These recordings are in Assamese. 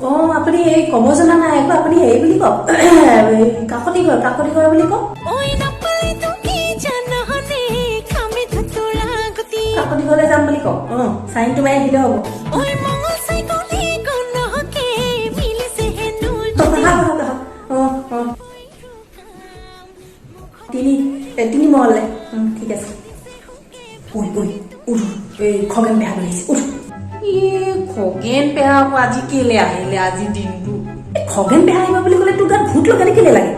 অঁ, আপুনি এই ক'ব জনা নাই আকৌ। আপুনি হেৰি বুলি কওক, এই কাকতি ঘৰ, কাকতি ঘৰ বুলি কওক। কাকতি ঘৰলৈ যাম বুলি কওক। অঁ, চাইনটো মাৰি আহিলে হ'ব। আহক, আহক, আহক। অঁ অঁ, তিনি মহললে। ঠিক আছে। ঐ ঐ, উঠ, এই খগেন পেহা আহিছে, উঠ। ই খগেন পেহা আকৌ আজি কেলে আহিলে আজি দিনটো? এই খগেন পেহা আহিব বুলি ক'লে তোৰ গাত ভূত লগালে কেলে লাগে?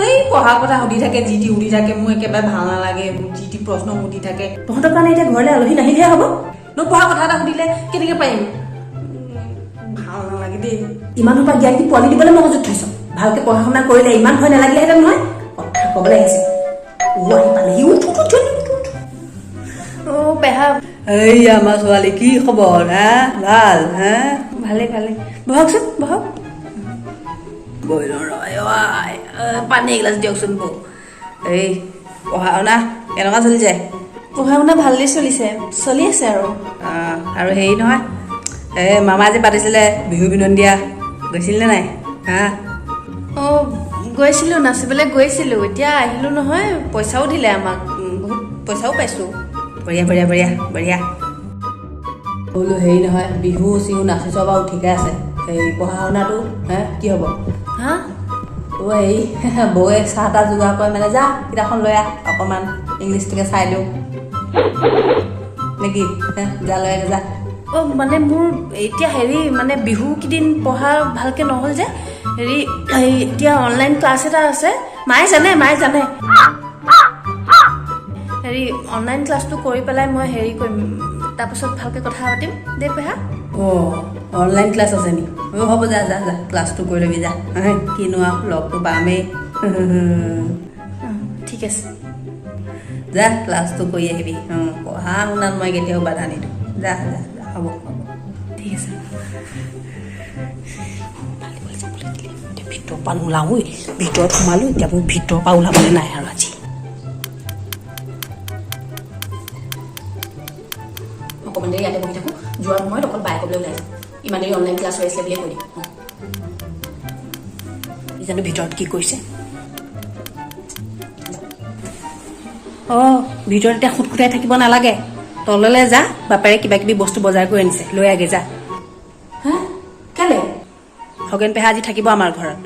এই পঢ়া কথা সুধি থাকে, যি টি সুধি থাকে। মোৰ একেবাৰে ভাল নালাগে এইবোৰ, যি টি প্ৰশ্ন সুধি থাকে। তহঁতৰ কাৰণে এতিয়া ঘৰলৈ আলহী নাহিলেহে হ'ব। নপঢ়া কথা এটা সুধিলে কেনেকে পাৰিম? ভাল নালাগে দেই। ইমান সোপা জ্ঞান দি পোৱালি দিবলৈ মগজুত থৈছ। ভালকে পঢ়া শুনা কৰিলে ইমান ভয় নালাগিলেহেঁতেন নহয়। কথা ক'বলৈ আহিছে। ও, আহি পালেহি। উঠ উঠ উঠ, জলদি উঠ উঠ। অ' পেহা। এই আমাৰ ছোৱালী, কি খবৰ হা? ভাল হা? ভালে ভালে, বহকচোন, বহক। বহি লওঁ ৰ। আই, পানী এগিলাচ দিয়কচোন বৌ। এই পঢ়া শুনা কেনেকুৱা চলিছে? পঢ়া শুনা ভালেই চলিছে, চলি আছে আৰু। আৰু হেৰি নহয়, এই মামা যে পাতিছিলে বিহু বিনন্দিয়া দিয়া, গৈছিল নে নাই হা? অ' গৈছিলোঁ, নাচিবলৈ গৈছিলোঁ। এতিয়া আহিলোঁ নহয়, পইচাও দিলে আমাক, বহুত পইচাও পাইছোঁ। বঢ়িয়া বঢ়িয়া বঢ়িয়া বঢ়িয়া। বোলো হেৰি নহয়, বিহু চিহু নাচিছ বাৰু ঠিকে আছে, এই পঢ়া শুনাটো হে কি হ'ব? হা? অ' হেৰি, বৌয়ে চাহ তাহ যোগাৰ কৰে মানে যা, কিতাপখন লৈ আহ, অকণমান ইংলিছটোকে চাই দিওঁ নেকি হে? যা, লৈ আহ যা। অ' মানে মোৰ এতিয়া হেৰি, মানে বিহু কেইদিন পঢ়া ভালকে নহ'ল যে। হেৰি, এই এতিয়া অনলাইন ক্লাছ এটা আছে, মায়ে জানে, মায়ে জানে। হেৰি, অনলাইন ক্লাছটো কৰি পেলাই মই হেৰি কৰিম, তাৰপাছত ভালকে কথা পাতিম দেই পেহা। অঁ, অনলাইন ক্লাছ আছে নি? অ' হ'ব, যা যা যা, ক্লাছটো কৰি ল'বি যা। হে, কিনো আৰু লগটো পামেই। ঠিক আছে। যা, ক্লাছটো কৰি আহিবি। অঁ, পঢ়া শুনাত মই কেতিয়াও বাধা নিদিওঁ। যা যা যা, হ'ব হ'ব। ঠিক আছে। যাবলৈ দিলে। এতিয়া ভিতৰৰ পৰা নোলাওঁৱেই। ভিতৰত সোমালো, এতিয়া মোৰ ভিতৰৰ পৰা ওলাবলৈ নাই আৰু আজি। অকণমান দেৰি ইয়াতে বহি থাকোঁ, যোৱাৰ সময়ত অকল বায়েকলৈ ওলাই যাম। ইমান দেৰি অনলাইন ক্লাছ হৈ আছিলে বুলিয়ে কৈ দিম। অঁ, জানো ভিতৰত কি কৰিছে। অঁ, ভিতৰত এতিয়া খুটখুটাই থাকিব নালাগে। তললৈ যা, বাপেৰে কিবা কিবি বস্তু বজাৰ কৰি আনিছে, লৈ আগে যা। হা, কেলে? খগেন পেহা আজি থাকিব আমাৰ ঘৰত।